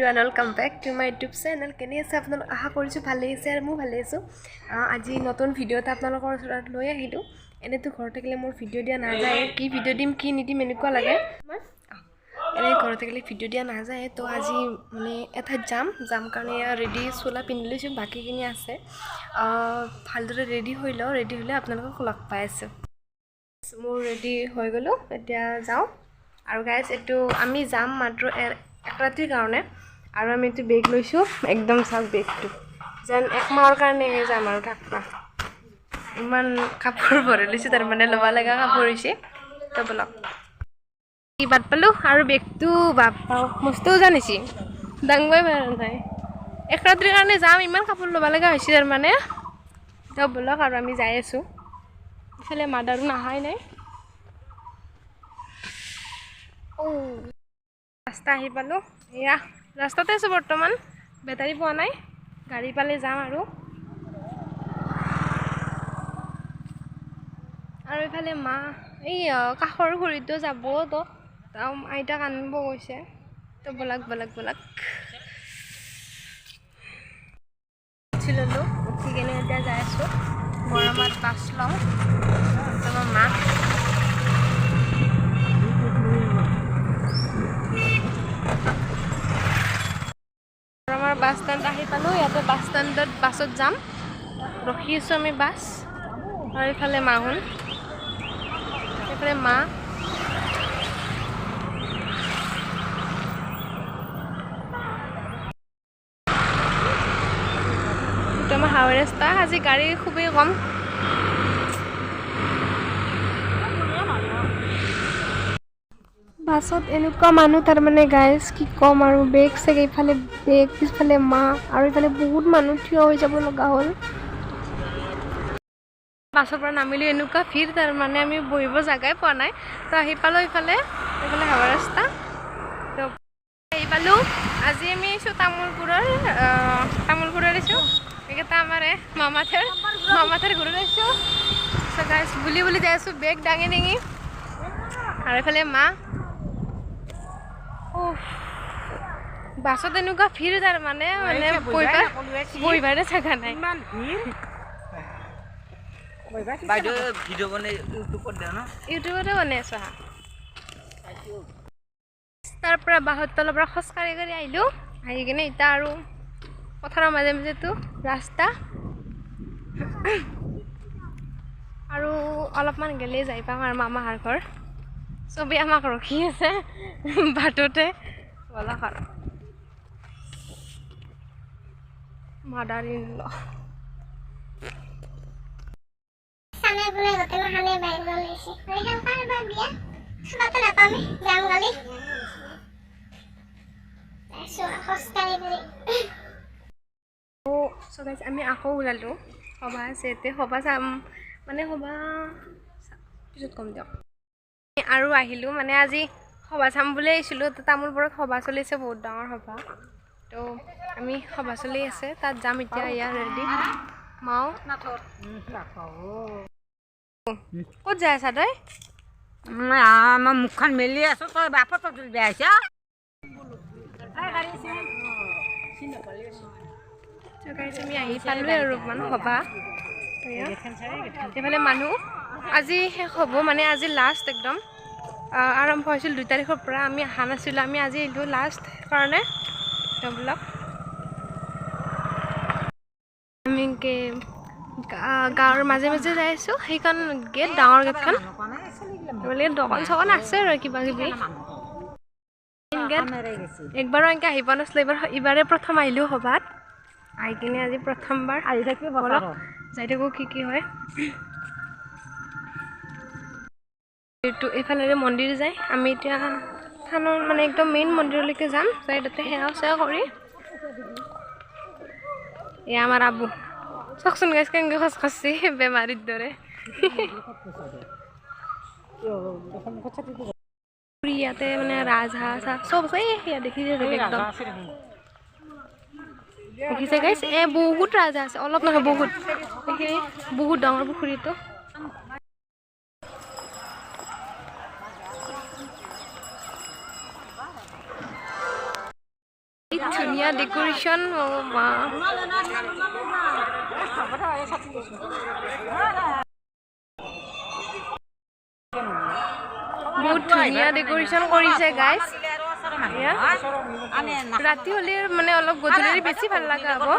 Welcome back to my YouTube channel. কেনে আছে আপোনালোক? আশা কৰিছোঁ ভালেই আছে আৰু ময়ো ভালে আছোঁ। আজি নতুন ভিডিঅ' এটা আপোনালোকৰ ওচৰত লৈ আহিলোঁ। এনেইতো ঘৰত থাকিলে মোৰ ভিডিঅ' দিয়া নাযায়, কি ভিডিঅ' দিম কি নিদিম এনেকুৱা লাগে। এনেই ঘৰত থাকিলে ভিডিঅ' দিয়া নাযায়। তো আজি মানে এঠাইত যাম, যাম কাৰণে এয়া ৰেডি চোলা পিন্ধি লৈছোঁ, বাকীখিনি আছে। ভালদৰে ৰেডি হৈ লওঁ, ৰেডি হ'লে আপোনালোকক লগ পাই আছোঁ। মোৰ ৰেডি হৈ গ'লোঁ, এতিয়া যাওঁ। আৰু গাইজ, এইটো আমি যাম মাত্ৰ এক ৰাতিৰ কাৰণে। আৰু আমি এইটো বেগ লৈছোঁ, একদম চাওক বেগটো, যেন এক মাহৰ কাৰণে যাম আৰু থাকবা। ইমান কাপোৰ ভৰাই লৈছোঁ, তাৰমানে ল'ব লগা কাপোৰ হৈছে। তো ব'লক, বাট পালোঁ। আৰু বেগটো বাপ মস্ত জানিছি, দাঙবই পৰা নাই। এক ৰাতিৰ কাৰণে যাম, ইমান কাপোৰ ল'ব লগা হৈছে তাৰমানে। তো ব'লক, আৰু আমি যাই আছোঁ। ইফালে মাদাৰো নাহাই নাই। ৰাস্তা আহি পালোঁ, এয়া ৰাস্তাতে আছোঁ বৰ্তমান। বেটাৰী পোৱা নাই, গাড়ী পালে যাম আৰু। আৰু এইফালে মা এই কাষৰ খুৰীটো যাব, তো আইতাক আনিব গৈছে। তো ব'লাক ব'লাক ব'লাক। উঠি ল'লোঁ, উঠি কেনে এতিয়া যাই আছোঁ। গৰমত বাছ লওঁ। তোমাৰ মা আমাৰ বাছ ষ্টেণ্ড আহি পালোঁ। ইয়াতে বাছ ষ্টেণ্ডত বাছত যাম, ৰখি আছোঁ আমি বাছ। আৰু এইফালে মাহুন, এইফালে মা। এইটো আমাৰ হাৱে ৰাস্তা, আজি গাড়ী খুবেই কম। বাছত এনেকুৱা মানুহ তাৰমানে গাইজ, কি ক'ম আৰু। বেগ চেগ এইফালে বেগ, পিছফালে মা, আৰু এইফালে বহুত মানুহ থিয় হৈ যাব লগা হ'ল। বাছৰ পৰা নামিলোঁ, এনেকুৱা ভিৰ তাৰমানে আমি বহিব জাগাই পোৱা নাই। তো আহি পালোঁ ইফালে, এইফালে হাৱা ৰাস্তা। তো আহি পালোঁ। আজি আমি আহিছোঁ তামোলপুৰৰ, তামোলপুৰত আহিছোঁ। এইকেইটা আমাৰ মামাথেৰ ঘৰত আহিছোঁ। চ' গাইজ, বুলি বুলি যাই আছোঁ, বেগ দাঙি দাঙি। আৰু এইফালে মা। বাছত এনেকুৱা ভিৰ তাৰমানে, মানে বহিবাৰে জেগা নাই। ইউটিউবতে বনাই আছোঁ। হা, তাৰ পৰা বাঁহৰ তলৰ পৰা খোজকাঢ়ি কাঢ়ি আহিলোঁ। আহি কিনে এতিয়া আৰু পথাৰৰ মাজে মাজেতো ৰাস্তা, আৰু অলপমান গ'লেই যাই পাম আৰু মামাহাৰ ঘৰ। চবেই আমাক ৰখি আছে বাটতে। ব'লক আৰু মাদাৰ ইন ল। আমি আকৌ ওলালোঁ, সভা আছে এতিয়া, সভা চাম, মানে সভা পিছত কম দিয়ক। আৰু আহিলোঁ, মানে আজি সভা চাম বুলি আহিছিলোঁ। তো তামোলপুৰত সভা চলিছে, বহুত ডাঙৰ সভা। তো আমি সভা চলি আছে তাত যাম এতিয়া। ইয়াৰ ৰেডি মাও। ক'ত যাই আছা তই? মই মুখখন মেলি আছোঁ, তই বাপত তুলিব আহিছ। আমি আহি পালোঁৱে আৰু অলপমান সভা। এইফালে মানুহ আজি শেষ হ'ব, মানে আজি লাষ্ট একদম। আৰম্ভ হৈছিল 2 তাৰিখৰ পৰা, আমি অহা নাছিলোঁ, আমি আজি আহিলোঁ লাষ্ট কাৰণে। বোলক আমি গাঁৱৰ মাজে মাজে যাই আছোঁ। সেইখন গেট, ডাঙৰ গেটখন, বেলেগ দোকান চোকান আছে আৰু কিবা কিবি। গেট একবাৰো এনেকৈ আহি পোৱা নাছিলোঁ, এইবাৰ এইবাৰে প্ৰথম আহিলোঁ সভাত। আহি কিনে আজি প্ৰথমবাৰ আহি থাকিব, ব'লক যাই থাকোঁ, কি কি হয়। এইটো এইফালেৰে মন্দিৰ যায়। আমি এতিয়া থানৰ মানে একদম মেইন মন্দিৰলৈকে যাম, যাই তাতে সেৱা চেৱা কৰি। এয়া আমাৰ আবু, চাওকচোন গাইজ কেনেকৈ খোজ কাঢ়িছে বেমাৰীৰ দৰে। ইয়াতে মানে ৰাজহাঁহ চাহ চব আছে। এই সেয়া দেখিছে চাগে, একদম দেখিছে গাইজ, এ বহুত ৰাজহাঁহ আছে, অলপ নহয় বহুত। এইখিনি বহুত ডাঙৰ পুখুৰীটো। ধুনীয়া ডেক'ৰেশ্যন। অ' মা, বহুত ধুনীয়া ডেক'ৰেশ্যন কৰিছে গাইজ। ৰাতি হ'লে মানে অলপ গধূলি বেছি ভাল লগা হ'ব।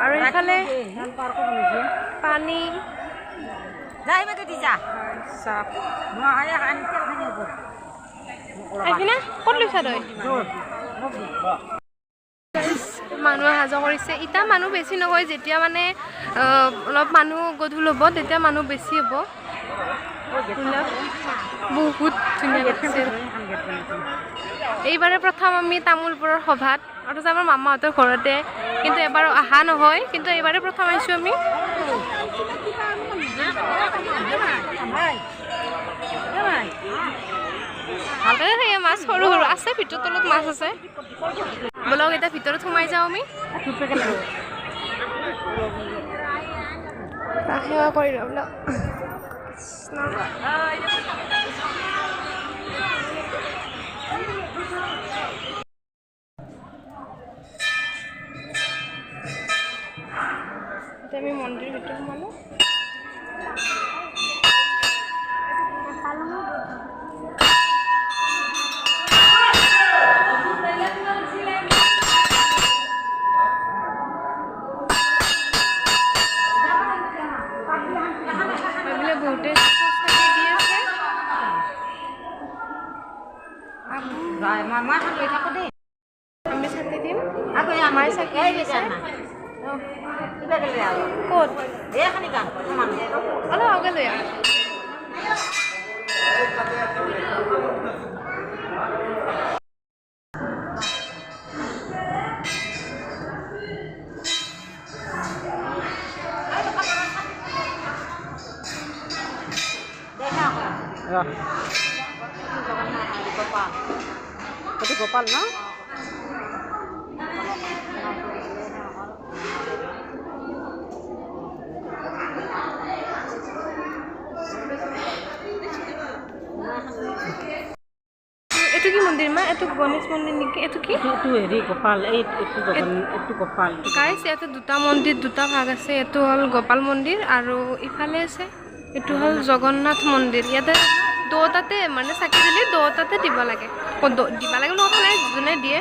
আৰু এইফালে পানী। আহিবিনে? ক'ত লৈছা তই? মানুহ অহা যোৱা কৰিছে। এতিয়া মানুহ বেছি নহয়, যেতিয়া মানে অলপ মানুহ গধূল হ'ব তেতিয়া মানুহ বেছি হ'ব। বহুত ধুনীয়া লাগিছে। এইবাৰে প্ৰথম আমি তামোলপুৰৰ সভাত, অথচ আমাৰ মামাহঁতৰ ঘৰতে, কিন্তু এবাৰ অহা নহয়, কিন্তু এইবাৰে প্ৰথম আহিছোঁ আমি। সেই মাছ সৰু সৰু আছে, ভিতৰত তলত মাছ আছে। ব'লক, এতিয়া ভিতৰত সোমাই যাওঁ আমি। সেৱা কৰি লওঁ ব'লক। কৃষ্ণ। এতিয়া আমি মন্দিৰ ভিতৰত সোমালোঁ। এইবিলাক বহুতে চাকি দি আছে। আমি চাকি দিম, মায়ে চাকি দিছে। ক'ত? অলপ আগে লৈ আহ। এইটো গোপাল ন? এইটো কি মন্দিৰ মা? এইটো গণেশ মন্দিৰ নেকি? এইটো কি? এইটো হেৰি গোপাল, এই এইটো জগন, এইটো গোপাল। গাইছ, ইয়াতে দুটা মন্দিৰ, দুটা ভাগ আছে। এইটো হ'ল গোপাল মন্দিৰ আৰু ইফালে আছে এইটো হ'ল জগন্নাথ মন্দিৰ। ইয়াতে দুটাতে মানে চাকি দিলে দুটাতে দিব লাগে, দিব লাগে বুলি কথা নাই, যোনে দিয়ে।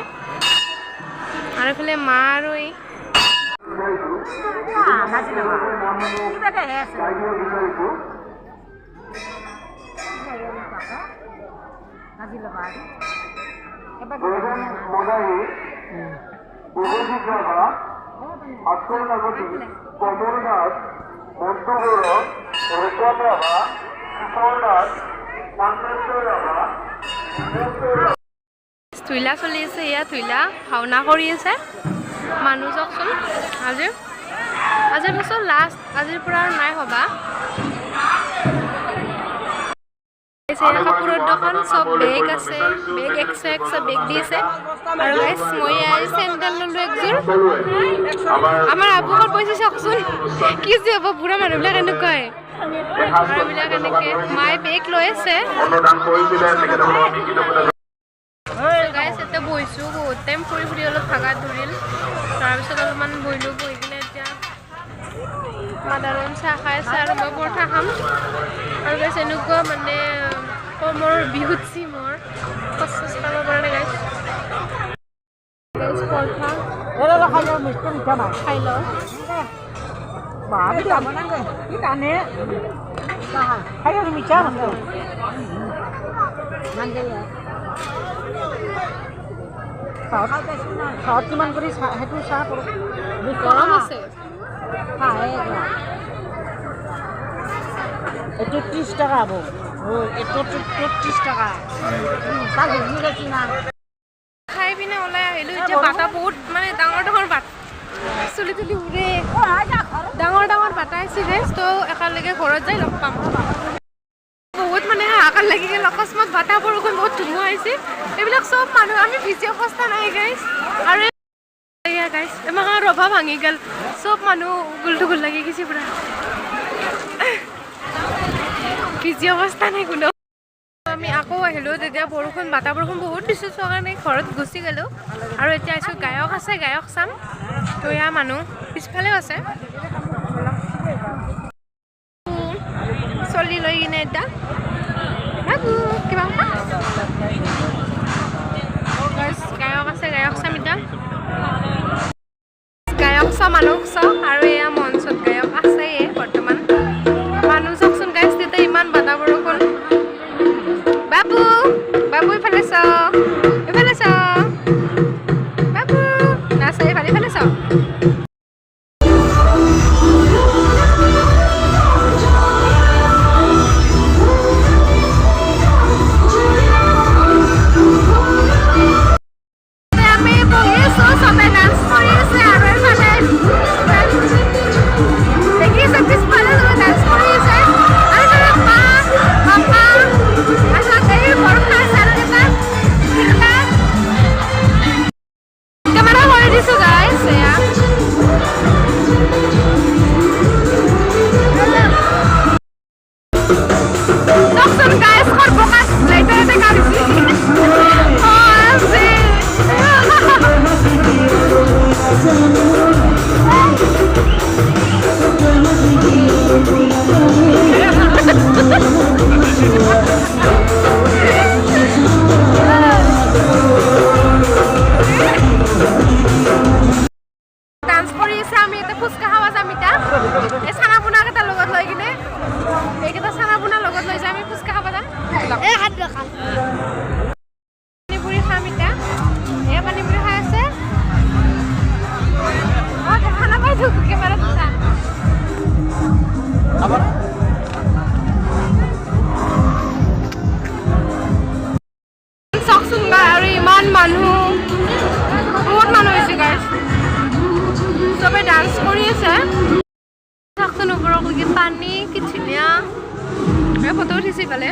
আৰু এইফালে মা আৰু এই ধুইলা চলি আছে। এয়া ধুইলা ভাওনা কৰি আছে। মানুহ চাওকচোন। আজি আজিৰ পাছত লাষ্ট, আজিৰ পৰা আৰু নাই সভা। কাপোৰৰ দোকান, চব বেগ আছে, বেগ একশ একশ বেগ দি আছে। আৰু গাইছ, মই চেণ্ডেল ল'লোঁ একযোৰ। আমাৰ আবুকৰ পইচা চাওকচোন, কি যে হ'ব, বুঢ়া মানুহবিলাক এনেকুৱাই। আৰু এইবিলাক এনেকে মায়ে বেগ লৈ আছে। গাইছ, এতিয়া বহিছোঁ, বহুত টাইম ফুৰি ফুৰি অলপ ভাগৰ ধৰিল। তাৰপিছত অলপমান বহিলোঁ, বহি কিনে এতিয়া মাদাৰন চাহ খাই আছে আৰু মই পৰঠা খাম। আৰু গাইছ, এনেকুৱা মানে কমৰ বিষ উঠছি মোৰ, খোজ চোজ কাঢ়িব পৰা নাই। গাইছ, গাইছ, পৰঠা খাই লওঁ। কিমান কৰি সেইটো চাহ? গৰম আছে। এইটো 30 টকা হ'ব, এইটো 30 টকা। খাই পিনে ওলাই আহিলোঁ। এতিয়া বাটা বহুত মানে ডাঙৰ ডাঙৰ বাট, চুলি তুলি উৰে, ডাঙৰ ডাঙৰ বাটা আহিছে গাইছ। তো একেলগে ঘৰত যাই লগ পাম। বহুত মানে হাহাকাৰ লাগি গ'ল, অকস্মাত বাটা বৰষুণ, বহুত ধুমুহা আহিছে। এইবিলাক চব মানুহ আমি ভিজি অৱস্থা নাই গাইছ। আৰু এয়া গাইছ, আমাৰ ৰভা ভাঙি গ'ল, চব মানুহ উগুল থুগুল লাগি গৈছে, পুৰা ভিজি অৱস্থা নাই কোনো। আমি আকৌ আহিলোঁ, তেতিয়া বৰষুণ বাতা বৰষুণ বহুত দিছোঁ, চোৱাৰ কাৰণে ঘৰত গুচি গ'লোঁ। আৰু এতিয়া আহিছোঁ, গায়ক আছে, গায়ক চাম। তো এয়া মানুহ পিছফালেও আছে, চলি লৈ কিনে এতিয়া বাবু কিবা গায়ক আছে, গায়ক চাম এতিয়া। গায়ক চাওঁ, মানুহ চাওঁ। আৰু এয়া মঞ্চত গায়ক আছে বৰ্তমান। মানুহ চাওকচোন গাইছ, তেতিয়া ইমান বাতা বৰষুণ। বাবু বাবু ইফালে চাওক, ইফালে চাওক বাবু, নাচা ইফালে, ইফালে চাওক। আমি বহি আছোঁ, চবে ডান্স কৰি আছে। আৰু এইফালে দেখিছে পিছফালে চবে ডান্স কৰি আছে। আৰু এইফালে মা পাপা, তাৰপিছত এই বৰষা আছে, আৰু এটা কেমেৰা কৰি দিছোঁ গাইছ। এয়া চাওকচোন গাইছ, ক'ত বোকাত লাইটাৰতে কাঢ়িছে। OMG। ডান্স কৰি আছে। আমি এতিয়া ফুচকা খাব যাম এতিয়া, এই চানা পোনা কেইটাৰ লগত লৈ কিনে, এইকেইটা চানা পোনা লগত লৈ যাম, আমি ফুচকা খাব যাম। পানীপুৰি খাম এতিয়া। এয়া পানীপুৰি খাই আছে। অ দেখা নাপাইছো কেমেৰাত উঠা। চাওকচোন গাই, আৰু ইমান মানুহ, বহুত মানুহ হৈছে গাইছ, চবে ডান্স কৰি আছে। চাওকচোন ওপৰলৈকে পানী, কি ধুনীয়া। এই ফটো উঠিছে ইফালে,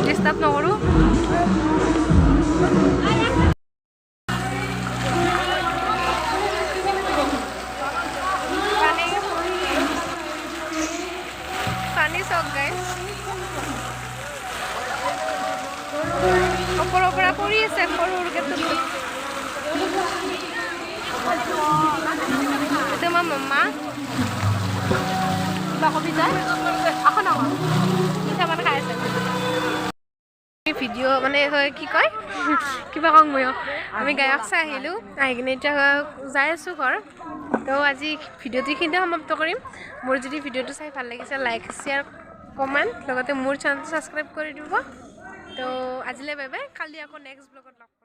ডিষ্টাৰ্ব নকৰোঁ। পানী পানী চাওক গাইছ, ওপৰৰ পৰা পৰি আছে সৰু সৰুকে টুপ টুপ। এইটো আমাৰ মামা। কিবা কবি তই? আকৌ নকওঁ, পিঠা খাই আছে। ভিডিঅ' মানে হয় কি কয়, কিবা কওঁ ময়ো। আমি গায়ক চাই আহিলোঁ, আহি কিনে এতিয়া যাই আছোঁ ঘৰ। তো আজি ভিডিঅ'টো এইখিনিতে সমাপ্ত কৰিম। মোৰ যদি ভিডিঅ'টো চাই ভাল লাগিছে, লাইক, শ্বেয়াৰ, কমেণ্ট, লগতে মোৰ চেনেলটো ছাবস্ক্ৰাইব কৰি দিব। তো আজিলৈ বাই বাই, কালি আকৌ নেক্সট ব্লগত লগ পাম।